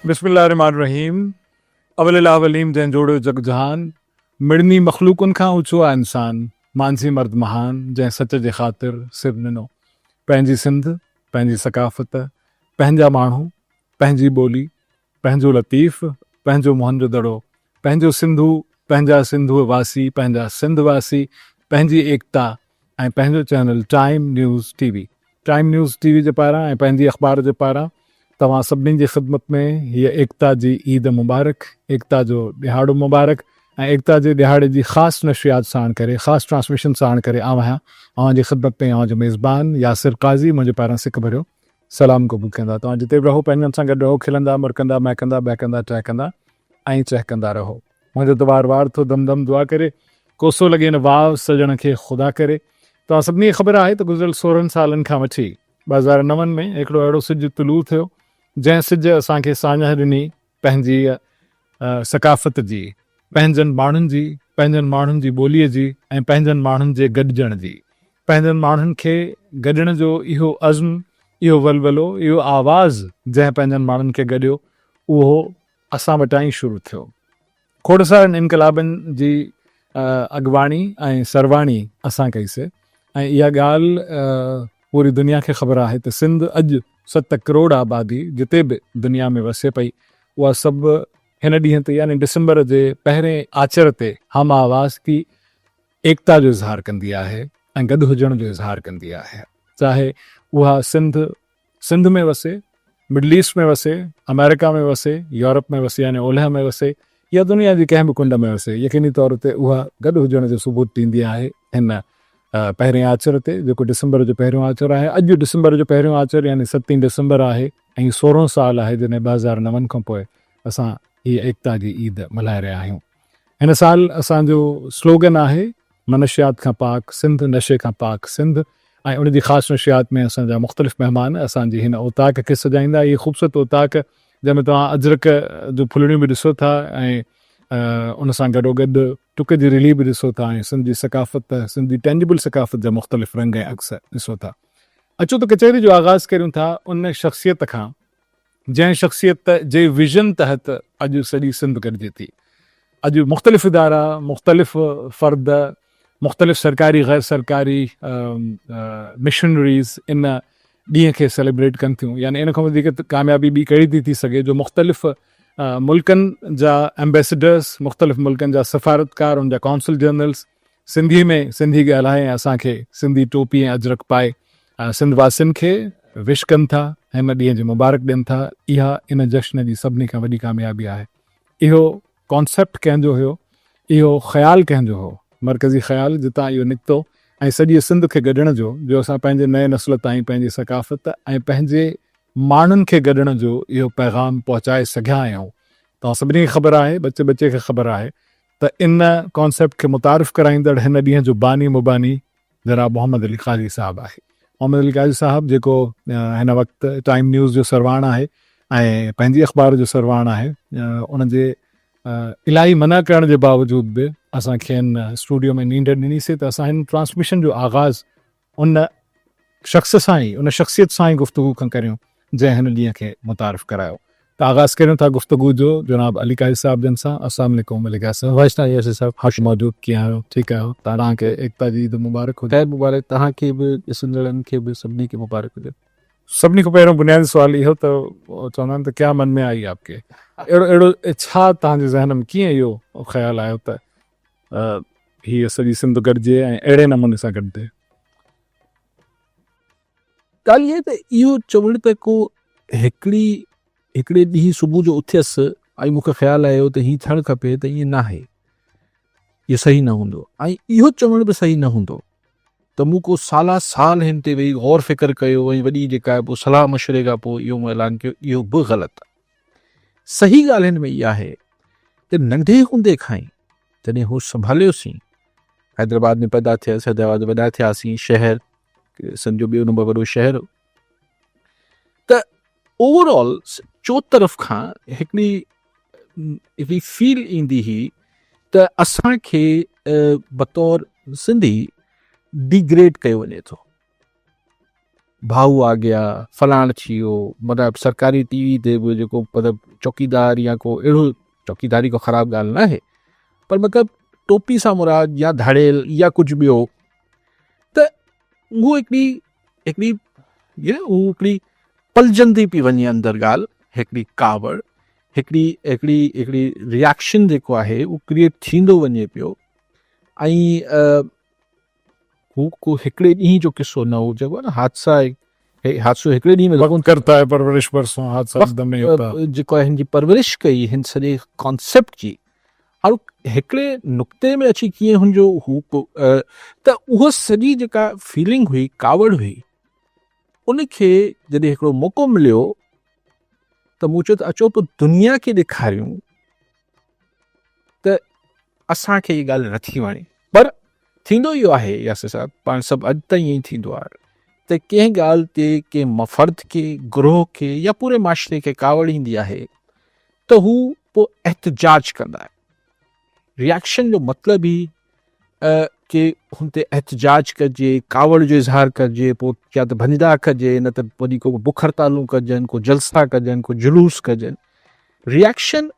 بسم الله الرحمٰن الرحيم اول الاوليم جنهن جوڙيو جڳ جهان مڙني مخلوقن کان اوچو آ انسان مانجهي مرد مهان جنهن سچ جي خاطر سر ڏنو پنهنجي سنڌ پنهنجي ثقافت پنهنجا ماڻهو پنهنجي ٻولي پنهنجو لطيف پنهنجو موهن جو دڙو پنهنجو سنڌو پنهنجا سنڌوء واسي پنهنجا سنڌ واسي پنهنجي ايڪتا ۽ پنهنجو channel time news T V time news T V جي پاران ۽ پنهنجي اخبار جي پاران توهان سڀني جي خدمت ۾ هيء ايڪتا جي عيد مبارڪ، ايڪتا جو ڏهاڙو مبارڪ ۽ ايڪتا جي ڏهاڙي جي خاص نشريات ساڻ ڪري خاص ٽرانسميشن ساڻ ڪري آئون آهيان اوهان جي خدمت ۾ اوهان جو ميزبان ياسر قاضي منهنجي پاران سڪ ڀريو سلام قبول ڪندا توهان جتي به رهو پنهنجن سان گڏ رهو کلندا مرڪندا مهڪندا ٻهڪندا ٽهڪندا ۽ چهڪندا رهو. منهنجو ته وار وار ٿو دم دم دعا ڪري، ڪوسو لڳي نه واء سڄڻ کي خدا ڪري. توهان سڀني کي خبر آهي ته گذريل 16 سالن کان وٺي 2009 ۾ هڪڙو اهڙو سج طلوع ٿيو، جنهن سج اسان کي ساڃاهه ڏني پنهنجي ثقافت جي، پنهنجن ماڻهن جي، پنهنجن ماڻهن جي ٻوليء جي ۽ پنهنجن ماڻهن جي گڏجڻ جي. پنهنجن ماڻهن کي گڏڻ جو اهو عزم، اهو ولولو، اهو آواز جنهن پنهنجن ماڻهن کي گڏيو، اهو اسان وٽان ئي شروع ٿيو. کوڙ سارن انقلابن جي اڳواڻي ۽ سرواڻي اسان ڪئي سي ۽ اها ڳالهه پوري دنيا کي خبر آهي ته سنڌ اڄ 7 ڪروڙ آبادي جتي به دنيا ۾ وسي پئي اها سڀ هن ڏينهن تي يعني ڊسمبر جي پهرين آچر تي هم آواز ٿي ايڪتا جو اظهار ڪندي آهي ۽ گڏ هجڻ جو اظهار ڪندي آهي چاهي اها سنڌ سنڌ ۾ وسي، مڊل ايسٽ ۾ وسي، آمريڪا ۾ وسي، يورپ ۾ وسي يعني اولهه ۾ وسي يا دنيا جي ڪنهن به ڪنڊ ۾ وسي يقيني طور تي اها گڏ هجڻ جو ثبوت ڏيندي آهي هن پهرين آچر تي جيڪو ڊسمبر جو پهريون آچر آهي. اڄ ڊسمبر جو پهريون آچر يعني ستين ڊسمبر آهي ۽ سورهون سال آهي جڏهن 2009 کان پوء اسان هيء ايڪتا جي عيد ملهائي رهيا آهيون. هن سال اسان جو سلوگن آهي منشيات کان پاڪ سنڌ، نشي کان پاڪ سنڌ ۽ ان جي خاص نشريات ۾ اسان جا مختلف مهمان اسان جي هن اوطاق کي سجائيندا. هيء خوبصورت اوطاق جنهن ۾ توهان اجرڪ جون ڦلڙيون به ڏسو ٿا ۽ ان سان گڏوگڏ ٽڪ جي رلي به ڏسو ٿا ۽ سنڌ جي ثقافت، سنڌ جي ٽينجبل ثقافت جا مختلف رنگ ۽ عڪس ڏسو ٿا. اچو ته ڪچهري جو آغاز ڪريون ٿا ان شخصيت کان جنهن شخصيت جي ويزن تحت اڄ سڄي سنڌ گڏجي ٿي. اڄ مختلف ادارا، مختلف فرد، مختلف سرڪاري غير سرڪاري مشنريز ان ڏينهن کي سيليبريٽ ڪن ٿيون يعني ان کان وڌيڪ ڪاميابي ٻي ڪهڙي ٿي ٿي سگهي جو مختلف ملڪن جا ايمبيسڊرز، مختلف ملڪن جا سفارتڪار، ان جا قونصل جنرلز سنڌي ۾ سنڌي ڳالهائي ۽ اسان کي سنڌي ٽوپي ۽ اجرڪ پائي سنڌ واسين کي وش ڪن ٿا، هن ڏينهن جي مبارڪ ڏين ٿا، اها ان جشن جي سڀني کان وڏي ڪاميابي آهي. اهو ڪانسيپٽ ڪنهن جو هيو، اهو خيال ڪنهن جو هو، مرڪزي خيال جتان اهو نڪتو ۽ سڄيء سنڌ کي گڏڻ جو، جو اسان پنهنجي نئين نسل تائين پنهنجي ثقافت ۽ پنهنجي ماڻهن کي گڏڻ جو اهو پيغام پهچائي سگهيا آهيون. توهان سڀني کي خبر آهي، ٻچي ٻچي کي خبر آهي ته ان ڪانسيپٽ کي متعارف ڪرائيندڙ هن ڏينهن جو باني مباني جناب محمد علي قاضي صاحب آهي. محمد علي قاضي صاحب جيڪو هن وقت ٽائيم نيوز جو سرواڻ آهي ۽ پنهنجي اخبار جو سرواڻ آهي ان جي الاهي منع ڪرڻ جي باوجود به اسان کين اسٽوڊيو ۾ نينڍ ڏني سي ته اسان هن ٽرانسميشن جو آغاز ان شخص سان ئي، ان شخصيت سان ئي گفتگو کان ڪريون، جنهن هن ڏينهن کي متعارف ڪرايو. ته آغاز ڪريون ٿا گفتگو جو جناب علي قاضي صاحب جن سان. السلام عليڪم علي قاضي صاحب. وعليڪم السلام ياسر صاحب. خوش موجود ڪيئن آهيو؟ ٺيڪ آهيو؟ توهان کي ايڪتا جي عيد مبارڪ هجي. خير مبارڪ توهان کي به ڏسندڙن کي به سڀني کي مبارڪ هجي. سڀني کان پهريون بنيادي سوال اهو ته چوندا آهن ته ڪيا من ۾ آئي آپ ڪي اهڙو اهڙو ڇا توهان جي ذهن ۾ ڪيئن اهو خيال آيو ته هيء سڄي سنڌ گڏجي ۽ اهڙي نموني سان گڏجي. ڳالهه اها ته اهو چوڻ ته ڪو هڪڙي هڪڙي ڏينهن صبح جو اٿيس ۽ مون کي خيال آيو ته هيئن ٿيڻ کپي ته ائين ناهي. اهو صحيح نه هوندو ۽ اهو چوڻ به صحيح نه هوندو ته مون ڪو سالا سال هن تي ويهي غور فڪر ڪيو ۽ وڏي جيڪا آهي پوء صلاح مشوري کان پوء اهو مون اعلان ڪيو اهو به غلط آهي. صحيح ڳالهه هن ۾ اها آهي ته ننڍي هوندي کان ئي جڏهن هوش سنڀاليوسين، حيدرآباد ۾ پيدا ٿيس، حيدرآباد ۾ وڏا ٿياسين، شهر سنڌ جو ٻيو نمبر وڏو شهر هو ته اوور آل چوطرف کان هڪڙي هڪڙي فيل ايندي هئي ته اسان کي بطور سنڌي ڊيگريڊ ڪيو وڃي ٿو. ڀائو آ گيا، فلاڻ ٿي ويو، مطلب سرڪاري ٽي وي تي به جيڪو مطلب چوڪيدار يا ڪو اهڙو چوڪيداري ڪو خراب ڳالهه ناهي پر مطلب ٽوپي سان مراد يا ڌاڙيل يا ڪجهه ٻيو ته اهو هڪڙي هڪڙي اهو هڪڙي پلجندي پئي وڃي اندر ڳالهه هڪڙي ڪاوڙ هڪڙي هڪڙي هڪڙي رياڪشن جيڪو آهي اهو ڪريئيٽ ٿيندو وڃي پيو ۽ هو ڪو هڪڙي ڏينهن جو قصو نه هو چئبو آهي نه حادثا هي حادثو هڪڙي ڏينهن ۾ وقت ڪرتا هي پرورش برسون حادثا دم ۾ هوتا جيڪو هن جي پرورش ڪئي هن سڄي ڪانسيپٽ جي هر هڪڙي نقطي ۾ اچي ڪيئن هن جو هو ته اهو سڄي جيڪا فيلنگ هئي ڪاوڙ هئي ان کي جڏهن هڪڙو موقعو مليو ته مون چيو ته اچو پوء دنيا کي ڏيکاريون ته اسان کي هي ڳالهه نٿي وڻي پر ٿيندو اهو آهي ياسر صاحب پاڻ سڀ اڄ تائين ائين ٿيندو آهي ته ڪنهن ڳالهه تي ڪنهن فرد کي گروهه کي يا پوري معاشري کي ڪاوڙ ايندي آهي ته هو پوء احتجاج ڪندا آهن رياڪشن جو مطلب ئي ڪي هن تي احتجاج ڪجي ڪاوڙ جو اظهار ڪجي پوء يا ته ڀڃدا ڪجي نه ته وري ڪو بک هڙتالون ڪجن ڪو جلسا ڪجن ڪو جلوس ڪجن رياڪشن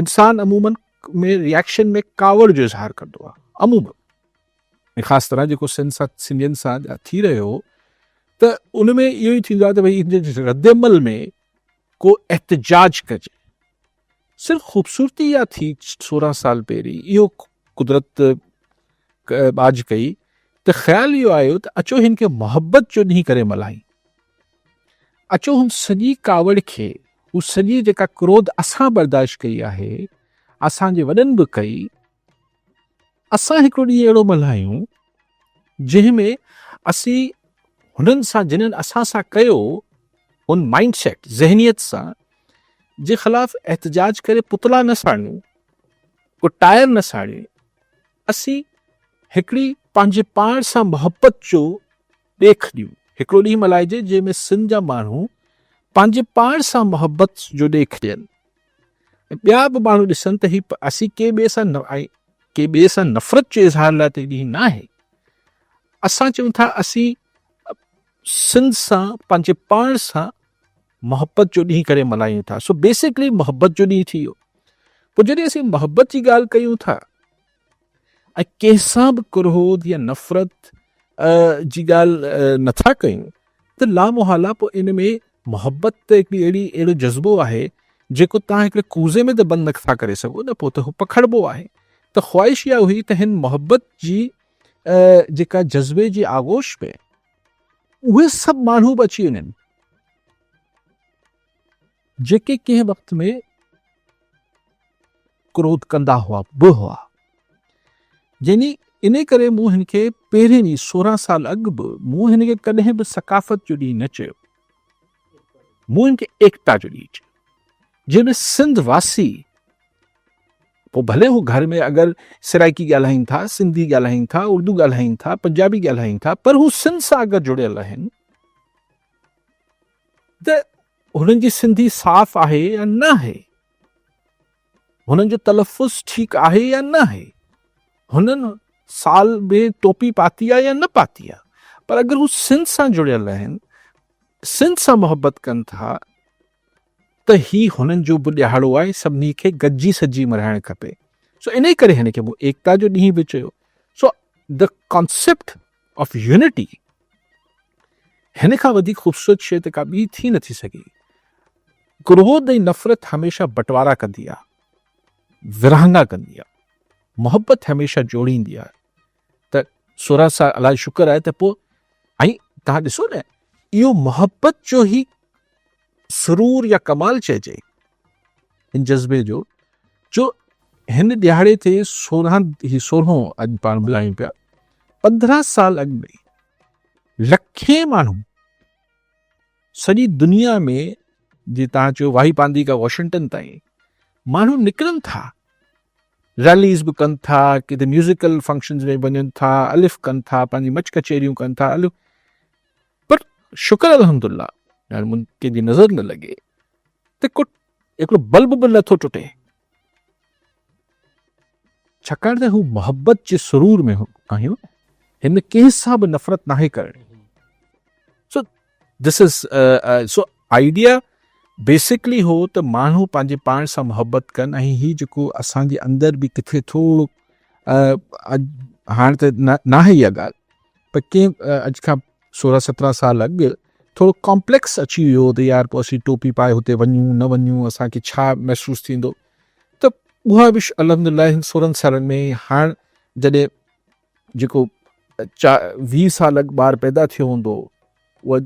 انسان عمومن ۾ رياڪشن ۾ ڪاوڙ جو اظهار ڪندو آهي عمومن ۽ خاص طرح جيڪو سنڌ سان سنڌين سان ٿي رهيو هو ته ان ۾ اهو ئي ٿيندو آهي ته ڀئي هن جي رد عمل ۾ ڪو احتجاج ڪجي صرف خوبصورتي اها ٿي 16 سال پهرين اهو قدرت ٻاجهه ڪئي ته خيال اهو آيو ته اچو هن کي محبت جو ڏينهن ڪري ملهايون اچو هن سڄي ڪاوڙ کي هو سڄي جيڪا ڪروڌ اسان برداشت ڪئي آهي اسان جي وڏن به ڪئي اسان هڪڙو ڏينهن اهڙو ملهايون جنهن ۾ اسين هنن سان جنھن اسان سان ڪيو ان مائنڊ سيٽ ذهنيت سان جي خلاف احتجاج ڪري پتلا نه ساڙيون ڪو ٽائر نه ساڙيون اسين هڪڙي پنهنجي پاڻ سان محبت جو ڏيک ڏيون هڪڙو ڏينهن ملهائجي جنهن ۾ سنڌ جا ماڻهو پنهنجي پاڻ سان محبت جو ڏيک ڏين ۽ ٻيا به ماڻهو ڏسن ته هي اسين ڪنهن ٻئي سان ڪنهن ٻئي سان نفرت جو اظهار لاء ته ڏينهن نه آهي اسان چئون ٿا اسين سنڌ سان پنهنجي پاڻ سان محبت جو ڏينهن ڪري ملهايون ٿا سو بيسڪلي محبت جو ڏينهن ٿي ويو پوء جڏهن اسين محبت جي ڳالهه ڪيون ٿا ۽ ڪنهن سان به ڪروڌ يا نفرت جي ڳالهه نٿا ڪيون ته لامحاله پوء ان ۾ محبت ته هڪڙي اهڙي اهڙو جذبو آهي جيڪو توهان هڪڙي ڪوزي ۾ ته بند نٿا ڪري سگهو نه پوء ته هو پکڙبو آهي ته خواهش اها هئي ته هن محبت جي جيڪا جذبي جي آغوش ۾ اهي سڀ ماڻهو به اچي وڃن جيڪي ڪنهن وقت ۾ ڪروڌ ڪندا هئا به هئا. يعني انهي ڪري مون هن کي پهرين ڏينهن 16 سال اڳ به مون هن کي ڪڏهن به ثقافت جو ڏينهن نه چيو. مون هن کي ايڪتا جو ڏينهن چيو. جنهن ۾ سنڌ واسي پوء ڀلي هو گهر ۾ اگر سرائيڪي ڳالهائين ٿا، سنڌي ڳالهائين ٿا، اردو ڳالهائين ٿا، پنجابي ڳالهائين ٿا پر هو سنڌ سان اگر جڙيل آهن ته هنن جي سنڌي صاف آهي يا ناهي؟ هنن جو تلفظ ٺيڪ آهي يا ناهي؟ هنن سال ۾ ٽوپي پاتي آهي يا نه پاتي آهي؟ پر اگر هو سنڌ سان جڙيل آهن، سنڌ سان محبت ڪن ٿا ته هي هنن جو به ڏهاڙو آهي، سڀني کي گڏجي سڏجي ملهائڻ کپي. سو انهي ڪري هن کي مون ايڪتا جو ڏينهن به چيو. So the concept of unity هن کان وڌيڪ خوبصورت شيء ته ڪا ٻي ٿي نٿي سگهي. ڪروڌ ۽ نفرت هميشه بٽوارا ڪندي آهي، ورهاڱا ڪندي آهي. محبت هميشه جوڙيندي آهي. ته سورهن سال الله جو شڪر آهي ته پوء ۽ توهان ڏسو نه اهو محبت جو هي سرور يا ڪمال چئجي هن جذبي جو جو هن ڏهاڙي تي 16 هي سورهون اڄ پاڻ ملهايون پيا 15 سال اڳ ۾ لکين ماڻهو سڄي دنيا ۾ جي تان چيو واهي پاندي کان واشنگٽن تائين ماڻهو نڪرن ٿا ريليز به ڪن ٿا ڪٿي ميوزيڪل فنڪشنز ۾ وڃن ٿا الف ڪن ٿا پنهنجي مچ ڪچهريون ڪن ٿا الف پر شڪر الحمدلله يعني مون ڪنهن جي نظر نه لڳي ته ڪو هڪڙو بلب به نٿو ٽٽي ڇاڪاڻ ته هو محبت جي سرور ۾ آهيون هن ڪنهن سان به نفرت ناهي ڪرڻي. So this is so idea basically هو ته ماڻهو پنهنجي پاڻ سان محبت ڪن ۽ هي جيڪو اسان جي اندر به ڪٿي ٿورو هاڻ ته ناهي اها ڳالهه پر ڪنهن اڄ کان سورهن سترهن سال اڳ ٿورو ڪامپليڪس اچي ويو ته يار پوء اسين ٽوپي پائي هتي وڃون نه وڃون اسان کي ڇا محسوس ٿيندو ته اها به الحمد لله هن سورهن سالن ۾ هاڻ جڏهن جيڪو چا ويهه سال اڳ ٻار پيدا ٿيو هوندو اها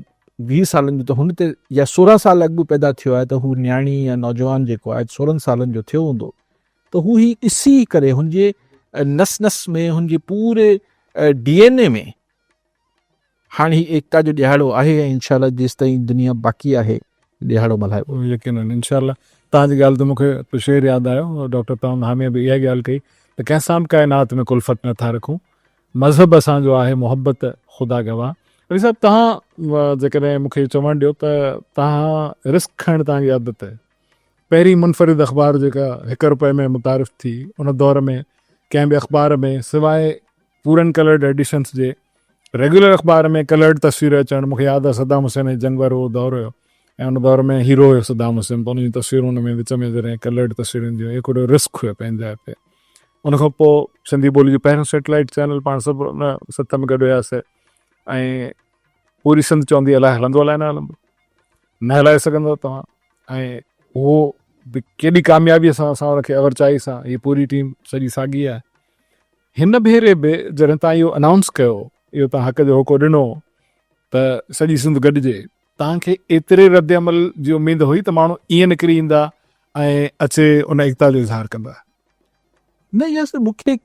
ويهه سالن جو ته هن تي يا سورهن سال اڳ به پيدا ٿيو آهي ته هو نياڻي يا نوجوان جيڪو آهي سورهن سالن جو ٿيو هوندو ته هو هي ڏسي ڪري هن جي نس نس ۾ هن جي پوري ڊي اين اي ۾ هاڻ هي ايڪتا جو ڏهاڙو آهي ۽ انشاء الله جيستائين دنيا باقي آهي ڏهاڙو ملهائبو. يقينن انشاء الله توهان جي ڳالهه تي مون کي هڪ شعر ياد آيو ڊاڪٽر تمام حاميء به اها ئي ڳالهه ڪئي ته ڪنهن سان به ڪائنات ۾ ڪلفت نه ٿا رکون مذهب اسان جو آهي محبت خدا گواهه. علي صاحب توهان جيڪڏهن مون کي چوڻ ڏيو ته توهان رسڪ کڻڻ توهان جي عادت آهي پهرين منفرد اخبار جيڪا هڪ روپئي ۾ متعارف ٿي ان دور ۾ ڪنهن به اخبار ۾ سواء پورن ڪلرڊ ايڊيشنس جي ريگيولر اخبار ۾ ڪلرڊ تصوير اچڻ مونکي ياد آهي صدام حسين جي جنگ وارو اهو دور هيو ۽ ان دور ۾ هيرو هيو صدام حسين ته ان جون تصويرون ان ۾ وچ ۾ جڏهن ڪلرڊ تصويرون اينديون هيون هڪ وڏو رسڪ هيو پنهنجي جاء تي ان کان پوء سنڌي ٻولي جو پهريون سيٽلائيٽ چينل پاڻ سڀ ان ست ۾ گڏ هياسي ۽ پوري سنڌ چوندي الائي هلندو الائي نه هلندو نه هلائي سگهندو توهان ۽ اهو به ڪيڏي ڪاميابي سان اسان ان کي اورچائي سان هي پوري ٽيم سڄي ساڳي آهي هن ڀيري به جڏهن توهان اهو انائونس ڪيو، اهو توهان حق جو هوڪو ڏنو ته سڄي سنڌ گڏجي، توهان کي ايتري رد عمل جي اميد هئي ته ماڻهو ائين نڪري ايندا ۽ اچي ان ايڪتا جو اظهار ڪندا؟ نه ياسر مون کي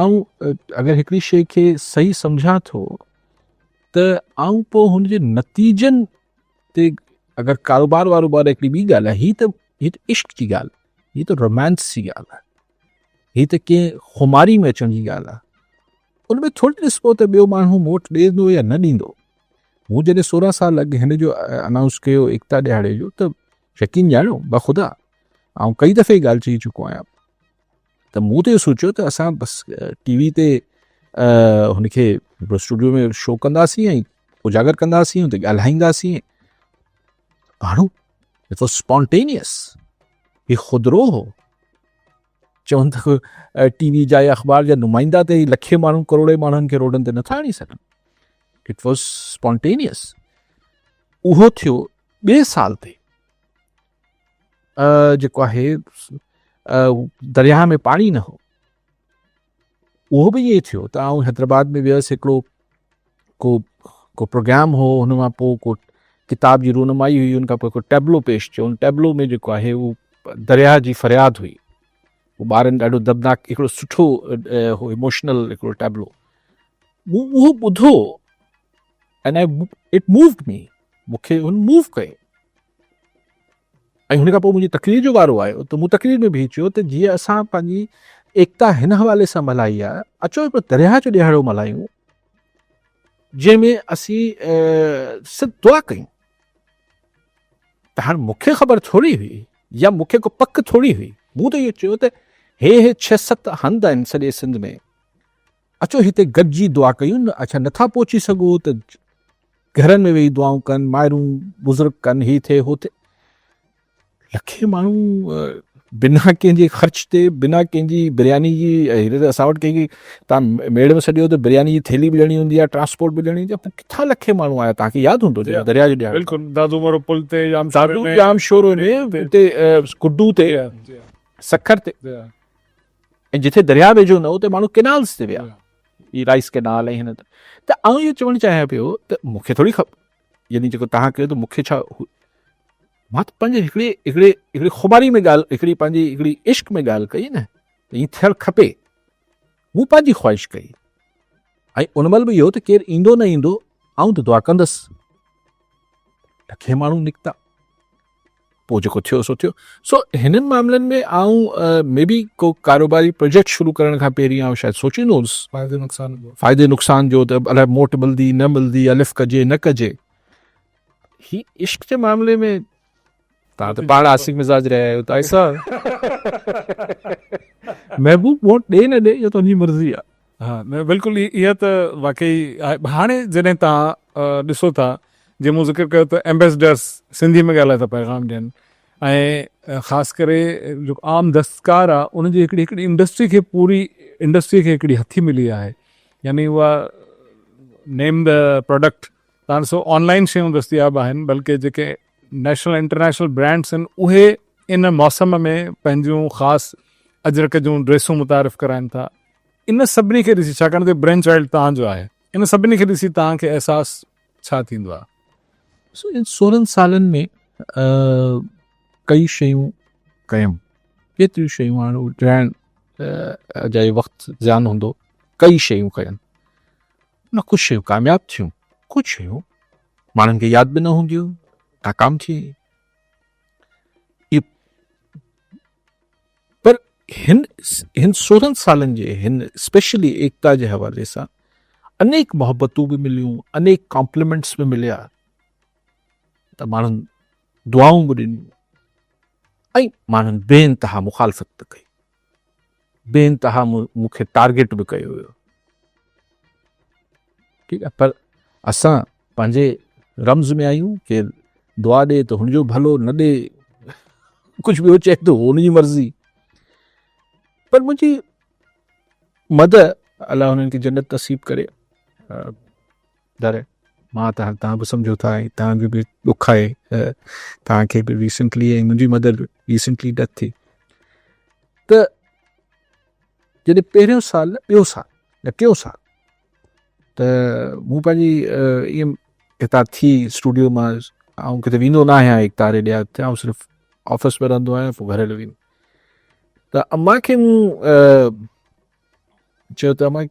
آئون اگر هڪڙي شيء کي صحيح سمجهان ٿو ته آئون پوء هن جي نتيجن تي اگر ڪاروبار واروبار هڪڙي ٻي ڳالهه آهي هي ته هي ته عشق جي ڳالهه هي ته رومانس جي ڳالهه آهي هي ته ڪنهن خماري ۾ اچڻ جي ڳالهه آهي. ان ۾ ٿوري ڏسبو ته ٻيو ماڻهو موٽ ڏيندو يا نه ڏيندو. مون جڏهن سورهن سال اڳ هن جو انائونس ڪيو ايڪتا ڏهاڙي جو ته يقين ڄاڻو بخدا آئون ڪئي دفعي ڳالهه چئي چڪو آهيان ته مون ته اهو سوچيو ته اسان بس ٽي وي تي هن کي اسٽوڊيو ۾ شو ڪنداسين ۽ اجاگر ڪنداسين اتي ڳالهائينداسين ماڻهو it was spontaneous هي خودرو هو چون ته ٽي وي جا يا اخبار جا نمائندا ته لکين ماڻهو ڪروڙين ماڻهن کي روڊن تي نٿا آڻي سگهن it was spontaneous اهو ٿيو ٻئي سال تي جيڪو آهي درياهه ۾ پاڻي نه هو اهو به ائين ٿيو ته آئون حيدرآباد ۾ ويس هڪڙو ڪو ڪو پروگرام هو هن کان پوء ڪو ڪتاب جي رونمائي هئي ان کان پوء هڪڙو ٽيبلو پيش ٿيو ان ٽيبلو ۾ جيڪو آهي اهو درياهه جي فرياد هئي اهو ٻارن ڏاڍو دردناڪ هڪڙو سٺو هو ايموشنل هڪڙو ٽيبلو مون اهو ٻڌو and I it moved me مون کي هن موو ڪيو ۽ هن کان پوء منهنجي تقرير جو وارو آيو ته مون تقرير ۾ به چيو ته جيئن اسان پنهنجي ايڪتا هن حوالي سان ملهائي آهي اچو هڪڙو درياهه جو ڏهاڙو ملهايون جنهن ۾ اسين صرف دعا ڪيون ته هاڻ مون کي خبر ٿوري هئي يا مون کي ڪو پڪ ٿوري هئي مون ته اهو چيو ته هي هي ڇهه ست هنڌ آهن سڄي سنڌ ۾ اچو هتي گڏجي دعا ڪيون اڇا نٿا پهچي سگهو ته گهرن ۾ ويهي دعائون ڪن مائرون بزرگ ڪن هي ٿئي هو ٿئي لکين ماڻهو بنا ڪنهن جي خرچ تي بنا ڪنهن جي برياني جي هينئر اسان وٽ ڪنهن کي تان ميڙ ۾ سڏيو ته برياني جي ٿيلهي به ڏيڻي هوندي آهي ٽرانسپورٽ به ڏيڻي هوندي آهي ڪٿان لکين ماڻهو آيا تان کي ياد هوندو جڏهن دريا جو ڏيهاڙو بلڪل دادو مورو پل تي ڄام دادو ڄام شورو ۾ اتي گڊو تي سکر تي ۽ جتي درياء ويجهو نه اتي ماڻهو ڪينالز تي ويا هي رائس ڪينال ۽ هن ته آئون اهو چوڻ چاهيان پيو ته مون کي ٿوري خبر يعني جيڪو تهان ڪيو ته مون کي ڇا مان ته پنهنجي هڪڙي هڪڙي هڪڙي خماري ۾ ڳالهه هڪڙي پنهنجي هڪڙي عشق ۾ ڳالهه ڪئي نه ته ائين ٿيڻ کپي مون پنهنجي خواهش ڪئي ۽ ان مهل به اهو ته ڪير ايندو نه ايندو آئون ته دعا ڪندس لکين ماڻهو نڪتا پوء جيڪو ٿيو سو ٿيو. سو هنن معاملن ۾ آئون مي بي ڪو ڪاروباري پروجيڪٽ شروع ڪرڻ کان پهرين آئون شايد سوچيندو هوس فائدي نقصان جو فائدي نقصان جو ته الائي موٽ ملدي نه ملدي الف ڪجي نه ڪجي. هي عشق جي معاملي ۾ توهان ته پاڻ عاشق مزاج رهيا آهيو تائين صاحب. محبوب موٽ ڏي نه ڏي اهو تنهنجي مرضي آهي. ها نه بلڪل اها ته واقعي آهي. هاڻي جڏهن توهان ڏسو ٿا. جيئن مون ذڪر ڪيو ته ايمبيسڊرس سنڌي ۾ ڳالهائي ٿا پيغام ڏين ۽ خاص ڪري جيڪو عام دستڪار آ ان جي هڪڙي هڪڙي انڊسٽري کي پوري انڊسٽري کي هڪڙي هٿي ملي آهي يعني اها نيم the product تان ڏسو آن لائن شيون دستياب آهن بلڪه جيڪي نيشنل انٽرنيشنل برانڊس آهن اهي ان موسم ۾ پنهنجون خاص اجرڪ جون ڊريسون متعارف ڪرائن ٿا ان سڀني کي ڏسي ڇاڪاڻ ته برين چائلڊ توهان جو آهي ان سڀني کي ڏسي توهان کي احساس ڇا ٿيندو آهي؟ سو ان 16 سالن ۾ ڪئي شيون ڪيم ڪيتريون شيون هاڻ ڄاڻ اجائي وقت زيان هوندو ڪئي شيون ڪين نه ڪجهه شيون ڪامياب ٿيون ڪجهه شيون ماڻهن کي ياد به نه هونديون ناڪام ٿي پر هن هن 16 سالن جي هن اسپيشلي ايڪتا جي حوالي سان انيڪ محبتون به مليون انيڪ ڪامپليمينٽس به مليا ته ماڻهن دعائون به ڏنيون ۽ ماڻهن بي انتها مخالفت به ڪئي بي انتها مون کي ٽارگيٽ به ڪيو ويو ٺيڪ آهي پر اسان پنهنجي رمز ۾ آهيون ڪير دعا ڏي ته هن جو ڀلو نه ڏي ڪجهه ٻيو چئي ته هن جي مرضي پر منهنجي مدر الله هنن کي جنت نصيب ڪري در مان ته تان به سمجهو ٿا ۽ تان جو به ڏک آهي تان کي به ريسنٽلي ۽ منهنجي مدر ريسنٽلي ڊيٿ ٿي ته جڏهن پهريون سال ٻيو سال يا ٽيون سال ته مون پنهنجي ائين هتان ٿي اسٽوڊيو مان آئون ڪٿي ويندو نه آهيان هڪ تاري ڏيا ٿيا آئون صرف آفيس ۾ رهندو آهيان پوء گهر هليو ويندو ته اما کي مون چيو ته اما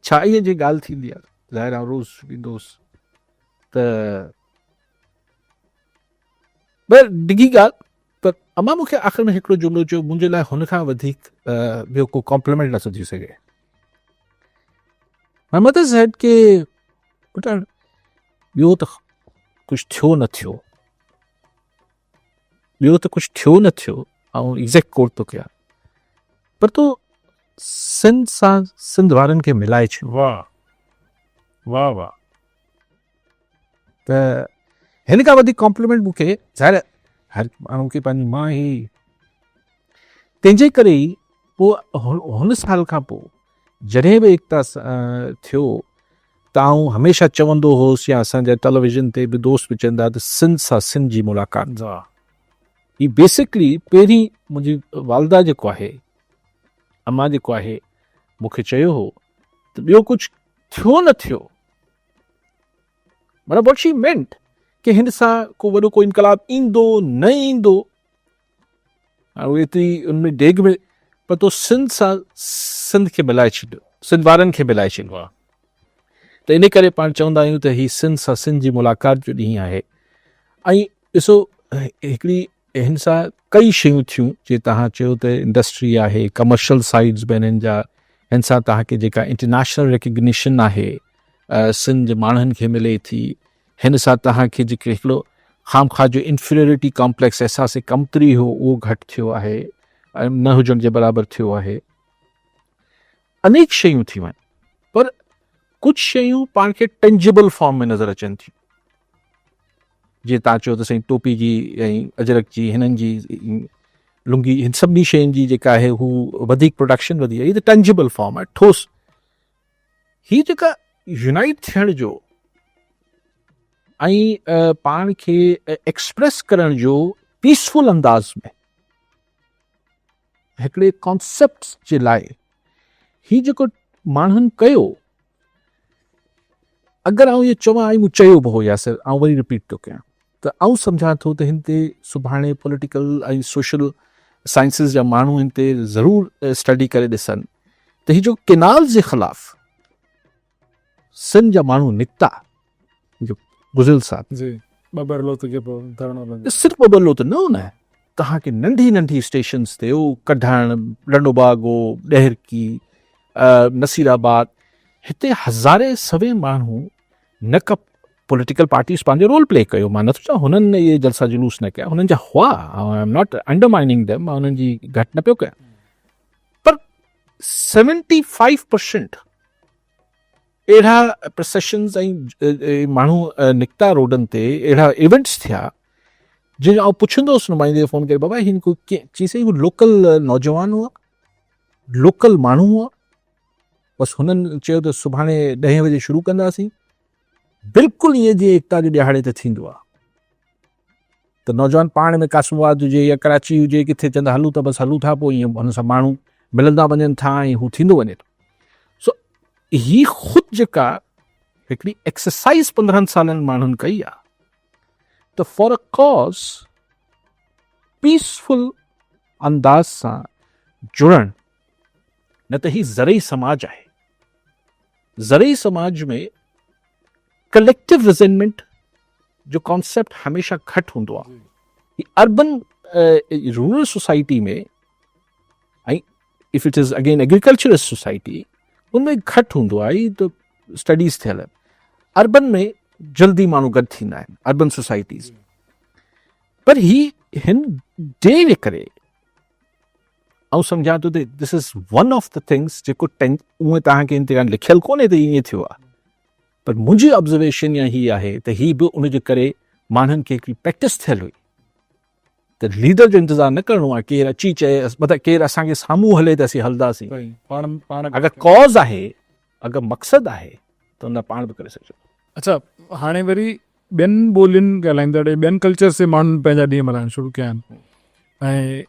ڇا اها جي ڳالهه ٿيندي آهي ظاهر آئون روز ويندو هوس ته بر ڊگهي ڳالهه پر اما مون کي آخر ۾ هڪڙو جملو چيو منهنجي لاء هن کان وڌيڪ ٻيو ڪو ڪامپليمينٽ نٿو ٿي سگهي My mother said ڪي پٽ ٻيو ته ڪجهه ٿيو نه ٿيو ٻيو ته ڪجهه ٿيو نه ٿيو آئون ايگزيڪٽ ڪوٽ ٿو ڪيان پر تو سنڌ سان سنڌ وارن کي ملائي ڇڏيو واهه واهه واهه ته هن کان وڌيڪ ڪامپليمينٽ مون کي ظاهر هر ماڻهو کي پنهنجي ماء ئي تنهن جي ڪري ئي پوء هن سال کان پوء جڏهن به ايڪتا ٿيو ته آئون هميشه چوندو هوس يا اسان جا ٽيليويزن تي به دوست به چوندا ته سنڌ سان سنڌ جي ملاقات هي بيسڪلي پهرين منهنجي والده جيڪو آهي اما جيڪو آهي مون کي چيو هو ته ٻيو ڪجهه ٿيو نه ٿيو مطلب what she meant ڪي هن سان ڪو وڏو ڪو انقلاب ايندو نه ايندو هاڻي ايتري ان ۾ ڊيگهه ۾ پر تو سنڌ سان سنڌ کي ملائي ڇڏيو سنڌ وارن کي ملائي ڇڏيو آهي ته ان ڪري پاڻ چوندا آهيون ته هي سنڌ سان سنڌ جي ملاقات جو ڏينهن آهي ۽ ڏسو هڪڙي هن سان ڪئي شيون ٿيون جي تهان چيو ته انڊسٽري آهي ڪمرشل سائيڊز به هنن جا هن سان تهان کي جيڪا انٽرنيشنل ريڪگنيشن آهي سنڌ جي ماڻهن کي ملي ٿي هن سان توهان کي جيڪي هڪڙو خامخواه جو انفيريرٽي ڪامپليڪس احساس ڪمتري هو اهو گهٽ ٿيو آهي ۽ نه هجڻ جي برابر ٿيو آهي انيڪ شيون ٿيون آهن پر ڪجهه شيون پاڻ کي ٽينجبل فارم ۾ نظر اچن ٿيون جي تان چيو ته سائين ٽوپي جي ۽ اجرڪ جي هنن جي لنگي هن سڀني شين جي جيڪا آهي هو وڌيڪ پروڊڪشن وڌي آهي ته ٽينجبل فارم آهي ٺوس هي جيڪا يونائيٽ ٿيڻ جو ۽ پاڻ کي ايڪسپريس ڪرڻ جو پيسفل انداز ۾ هڪڙي ڪانسيپٽ جي لاء هي جيڪو ماڻهن ڪيو اگر آئون اهو چوان ۽ مون چيو به هو ياسر آئون وري رپيٽ ٿو ڪيان ته آئون سمجهان ٿو ته هن تي سڀاڻي پوليٽيڪل ۽ سوشل سائنسز جا ماڻهو هن تي ضرور اسٽڊي ڪري ڏسن ته هي جو ڪينال جي خلاف سنڌ جا ماڻهو نڪتا جو گذريل سال جي ٻٻرلو ته جيڪو ڌرڻو لڳو صرف ٻٻرلو ته نه نه تهان کي ننڍي ننڍي اسٽيشنز تي او ڪڍڻ لنڊو باغو ڏهرڪي نصير آباد هتي هزارين سوين ماڻهو نه ڪا پوليٽيڪل پارٽيز پنهنجو رول پلي ڪيو مان نٿو چوان هنن اهي جلسا جلوس نه ڪيا هنن جا هئا I am not انڊرمائننگ ديم مان انهن جي گهٽ نه پيو ڪيان پر 75% اهڙا پروسيشنز ۽ ماڻهو نڪتا روڊن تي، اهڙا ايونٽس ٿيا جنهن جو آئون پڇندو هوس نمائندي کي فون ڪري، بابا هن ڪو ڪيئن؟ چي سائين هو لوڪل نوجوان هئا، لوڪل ماڻهو هئا، بس هنن چيو ته سڀاڻي ڏهين بجي شروع ڪنداسين. بلڪل ائين جيئن ايڪتا جي ڏهاڙي تي ٿيندو آهي ته نوجوان پاڻ ۾ قاسم آباد هجي يا ڪراچي هجي ڪٿي چوندا هلون ته بس هلون ٿا، پوء ائين هن سان ماڻهو ملندا وڃن ٿا ۽ هو ٿيندو وڃي ٿو. سو هي خود جيڪا هڪڙي ايڪسرسائز 15 سالن ماڻهن ڪئي آهي ته فار ا ڪاز پيسفل انداز سان جڙڻ، نه ته هي زرعي سماج آهي. زرعي سماج ۾ ڪليڪٽو ريزينمينٽ جو ڪانسيپٽ هميشه گهٽ هوندو آهي. هي اربن rural society ۾ ۽ if it is again agriculturist society ان ۾ گهٽ هوندو آهي. هي ته اسٽڊيز ٿيل آهن. اربن ۾ جلدي ماڻهو گڏ ٿيندا آهن اربن سوسائٽيز ۾، پر هي هن ڊي جي ڪري آئون سمجهان ٿو ته this is one of the things جيڪو اونئن توهان کي انتظام لکيل ڪونهي ته ائين ٿيو آهي، پر منهنجي آبزرويشن يا هي آهي ته هي به ان جي ڪري ماڻهن کي هڪڙي پريڪٽس ٿيل هئي ته ليڊر جو انتظار نه ڪرڻو آهي، ڪير اچي چئي، مطلب ڪير اسان کي سامهون هلي ته اسين هلنداسين. اگر ڪاز آهي، اگر مقصد آهي ته ان پاڻ به ڪري سگهجي ٿو. اڇا هاڻي وري ٻين ٻولين ڳالهائيندڙ ٻين ڪلچرز جي ماڻهن پنهنجا ڏينهن ملهائڻ شروع ڪيا آهن ۽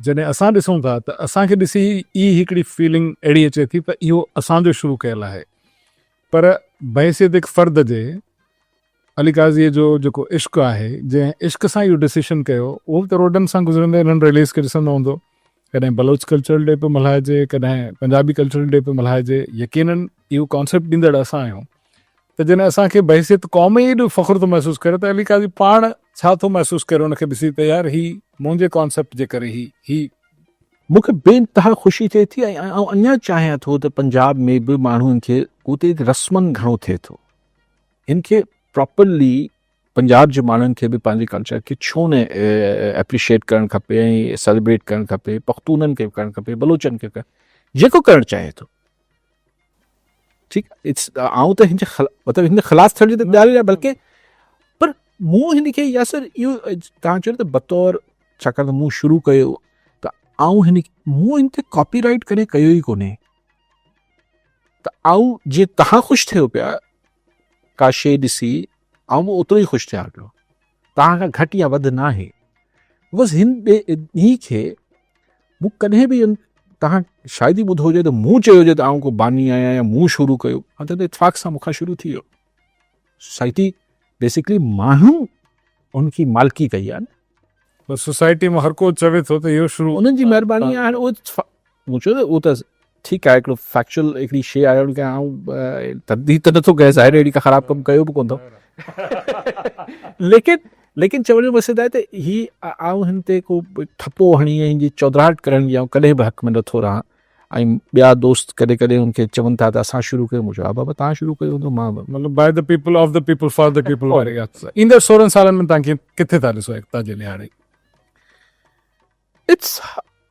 جڏهن اسان ڏسون ٿا ته اسان کي ڏسي ئي هڪڙي فيلنگ اهڙي اچي ٿي ته اهو اسان جو شروع ڪيل آهي، پر بحيثيت هڪ فرد جي علي قاضيء جو جيڪو عشق آهي، جنهن عشق سان اهو ڊسيشن ڪيو، اهو به ته روڊن سان گذرندي انهن ريليز کي ڏسندو هوندو. ڪڏهن بلوچ ڪلچرل ڊي پيو ملهائجي، ڪڏهن پنجابي ڪلچرل ڊي پيو ملهائجي. يقينن اهو ڪانسيپٽ ڏيندڙ اسان آهيون ته جڏهن اسان کي بحيثيت قوم ئي ايڏو فخر ٿو محسوس ڪري ته علي قاضي پاڻ ڇا ٿو محسوس ڪري ان کي ڏسي ته يار هي منهنجي ڪانسيپٽ جي ڪري هي هي مون کي بي انتها خوشي ٿئي ٿي ۽ آئون اڃا چاهيان ٿو ته پنجاب ۾ به ماڻهن کي اتي رسمن گهڻو ٿئي ٿو، هن کي پراپرلي پنجاب جي ماڻهن کي به پنهنجي ڪلچر کي ڇو نه اپريشيٽ ڪرڻ کپي ۽ سيليبريٽ ڪرڻ کپي، پختونن کي به ڪرڻ کپي، بلوچن کي به جيڪو ڪرڻ چاهي ٿو ٺيڪ. It's آئون ته هن جي مطلب هن جي خلاف ٿيڻ جي ته ڳالهه نه بلڪه، پر مون هن کي ياسر اهو تان چيو ته بطور ڇاڪاڻ ته مون شروع ڪيو ته آئون هن مون هن تي ڪاپي رائيٽ ڪڏهن ڪيو ئي ڪونهي ته آئون جيئن تهان خوش ٿيو پيا ڪا شيء ڏسي آئون به اوترو ئي خوش ٿيان پيو، توهان کان گهٽ يا وڌ ناهي. بس هن ڏينهن کي مون ڪڏهن به توهان شايد ئي ٻڌو هجي ته مون چيو هجي ته آئون ڪو باني آهيان يا مون شروع ڪيو. ها ته اتفاق سان مون کان شروع ٿي ويو. سوسائٽي بيسڪلي ماڻهو ان کي مالڪي ڪئي آهي نه. بس سوسائٽي مان هر ڪو چوي ٿو ته اهو شروع. انهن جي مهرباني آهي. هاڻي اهو مون چيو ته اهو ته ٺيڪ آهي هڪڙو فيڪچوئل هڪڙي شيء آهي ان کي آئون ترديد ته نٿو ڪيان، ظاهر اهڙي ڪا خراب ڪم ڪيو به ڪونه اٿم، ليڪن ليڪن چوڻ جو مقصد آهي ته هي آئون هن تي ڪو ٺپو هڻي ۽ هن جي چوڌراهٽ ڪرڻ جي آئون ڪڏهن به حق ۾ نٿو رهان. ۽ ٻيا دوست ڪڏهن ڪڏهن هن کي چون ٿا ته اسان شروع ڪيو، مون چيو ها بابا توهان شروع ڪيو هوندو مان به. مطلب by the people of the people for the people واري ڳالهه. ايندڙ 16 سالن ۾ توهان ڪٿي ٿا ڏسو ايڪتا جي ڏهاڙي؟ It's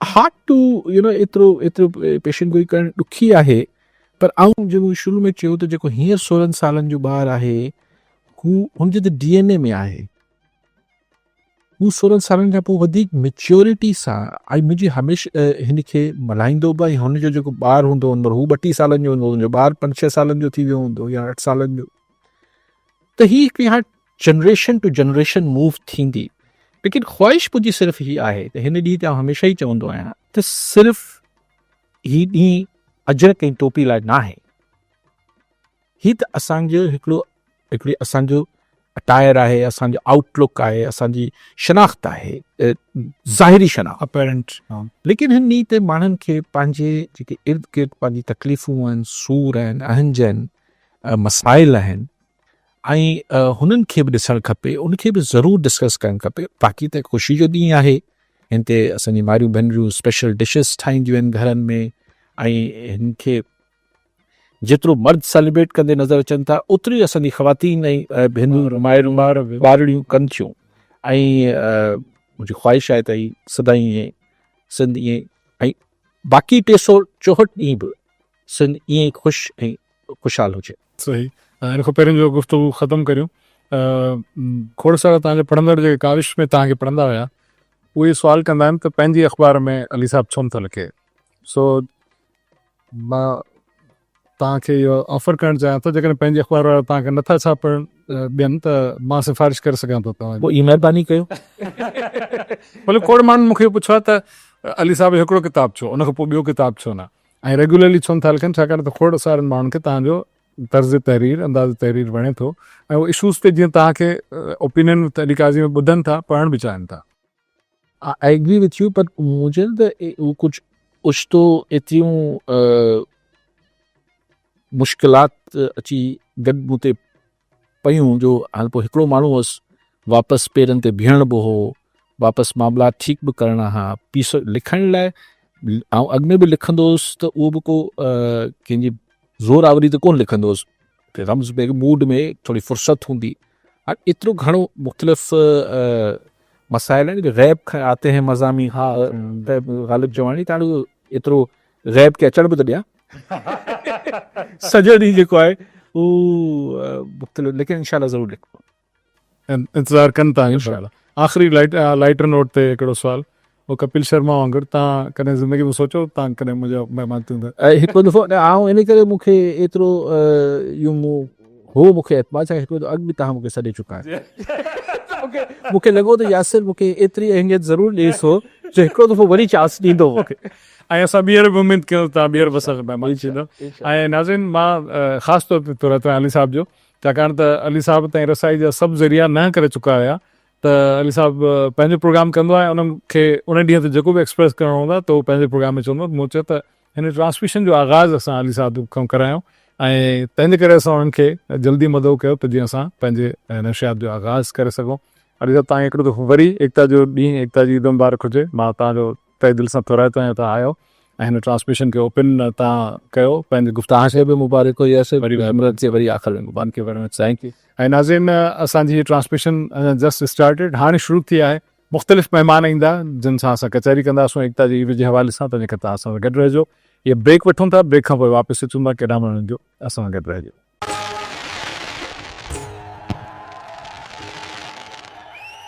hard to you know ايترو ايترو پيشن گوئي ڪرڻ ڏکي آهي، پر آئون جيڪو شروع ۾ چيو ته جيڪو هينئر 16 سالن جو ٻار آهي هو هن جي ته ڊي اين اي ۾ آهي، هو 16 سالن کان پوء وڌيڪ ميچورٽي سان ۽ منهنجي هميشه هن کي ملهائيندو به ۽ هن جو جيڪو ٻار هوندو ان مهل هو 32 سالن جو هوندو، هن جو ٻار 5 6 سالن جو ٿي ويو هوندو يا 8 سالن جو، ته هي هڪڙي هاڻ جنريشن ٽو جنريشن موو ٿيندي. ليڪن خواهش منهنجي صرف هي آهي ته هن ڏينهن تي آئون هميشه ئي چوندو آهيان ته صرف هي ڏينهن اجرڪ ۽ ٽوپي لاء ناهي، هي ته اسان جو هڪڙو هڪڙي اسان جو اٽائر آهي، اسان جو آئوٽ لڪ آهي، اسان جي شناخت آهي، ظاهري شناخت، اپيرنٽ. ليڪن هن ڏينهن تي ماڻهن کي پنهنجي جيڪي ارد گرد پنهنجي تڪليفون آهن، سور آهن، اهنج آهن، مسائل آهن ۽ هنن کي به ڏسڻ کپي، ان کي به ضرور ڊسڪس ڪرڻ کپي. باقي ته خوشي جو ڏينهن آهي، هن تي اسان جي مائريون ڀينريون اسپيشل ڊشز ٺاهينديون آهن گهرن ۾ ۽ هن کي جيترو مرد سيليبريٽ ڪندي نظر اچن ٿا اوتري اسان جي خواتين ۽ ڀينرون مائرون ٻارڙيون ڪن ٿيون ۽ منهنجي خواهش آهي ته هي سدائين ائين سنڌ ائين ۽ باقي 364 ڏينهن به سنڌ ائين خوش ۽ خوشحال هجي. صحيح ان کان پهرين جو گفتگو ختم ڪريون کوڙ سارا توهان جا پڙهندڙ جيڪي ڪاوش ۾ توهان کي پڙهندا هيا اهي سوال ڪندا آهن ته پنهنجي اخبار ۾ علي صاحب ڇو نٿو لکي سو مان توهان کي اهو آفر ڪرڻ چاهيان ٿو جيڪڏهن پنهنجي اخبار وارا توهان کي نٿا ڇاپڻ ڏين ته مان سفارش ڪري سگهان ٿو توهان پوء مهرباني ڪيو. مطلب کوڙ ماڻهن مون کي پڇيو آهي ته علي صاحب جو هڪڙو ڪتاب ڇو ان کان پوء ٻيو ڪتاب ڇو نه ۽ ريگيولرلي ڇو نٿا لکن ڇاڪاڻ ته کوڙ سارن ماڻهن کي توهان جو طرز تحرير انداز تحرير وڻي ٿو ۽ اهو اشوز تي جيئن توهان کي اوپينين علي قاضي ۾ ٻڌن ٿا پڙهڻ به چاهين ٿا. I agree with you پر منهنجي ته اهو ڪجهه اوچتو ايتريون مشڪلات اچي گڏ مون تي پيون جو هاڻي پوء هڪڙو ماڻهو هوس واپس پيرن تي بيهڻ به هو واپس معاملا ٺيڪ به ڪرڻا ها پيس لکڻ لاء آئون اڳ ۾ به لکندو هوس ته اهو به ڪو ڪنهن جي زور آوري ته ڪونه لکندو هوس رمز ۾ موڊ ۾ ٿوري فرصت هوندي هاڻي ايترو گهڻو مختلف مسائل آهن غيب کان آتي هين مضامين ها غالب چواڻي ته هاڻي ايترو غيب کي اچڻ به ته ڏيان سڄو ڏينهن جيڪو آهي هو مختلف ليڪن انشاء الله ضرور لکبو. انتظار ڪن ٿا انشاء الله. آخري لائٽ لائٽر نوٽ تي هڪڙو سوال هو ڪپل شرما وانگر تان ڪڏهن زندگي ۾ سوچيو تان ڪڏهن منهنجا مهمان ٿيندا. هڪڙو دفعو نه آئون ان ڪري مون کي ايترو اهو مون هو مون کي اعتماد ڇا هڪڙو دفعو اڳ به تهان مون کي سڏي چڪا آهيو مون کي لڳو ته ياسر مون کي ايتري اهميت ضرور ڏئي ٿو جو هڪڙو دفعو وري چانس ڏيندو مون کي. ۽ اسان ٻيهر به اميد ڪيون ته توهان ٻيهر به اسان سان مهمان ٿيندؤ ۽ ناظرين مان خاص طور تي ٿورائتو آهيان علي صاحب جو ڇاڪاڻ ته علي صاحب تائين رسائي جا سڀ ذريعا نه ڪري چڪا هيا ته علي صاحب پنهنجو پروگرام ڪندو آهي ان کي ان ڏينهن تي جيڪو به ايڪسپريس ڪرڻو هوندو آهي ته هو پنهنجي پروگرام ۾ چوندو آهي مون چيو ته هن ٽرانسميشن جو آغاز اسان علي صاحب کان ڪرايون ۽ تنهن جي ڪري اسان انهن کي جلدي مدعو ڪيو ته جيئن اسان پنهنجي نشريات جو آغاز ڪري سگهون علي صاحب توهان کي هڪڙو دفعو وري ايڪتا جو ڏينهن ايڪتا جي عيد مبارڪ هجي مان توهان جو تهه دل سان ٿورائتو آهيان توهان آيو ۽ هن ٽرانسميشن کي اوپن توهان ڪيو پنهنجي گفتگو توهان کي به مبارڪ هجي ياسر وري عمرت جي وري آخر ۾ مبارڪ thank you very much thank you ۽ ناظرين اسان جي هي ٽرانسميشن اڃا جسٽ اسٽارٽيڊ هاڻي شروع ٿي آهي مختلف مهمان ايندا جن سان اسان ڪچهري ڪنداسون ايڪتا جي عيد جي حوالي سان تنهنجي ڪري توهان اسان سان گڏ رهجو هي بريڪ وٺون ٿا بريڪ کان پوء واپس اچون ٿا ڪيڏانهن به نه وڃجو اسان سان گڏ رهجو.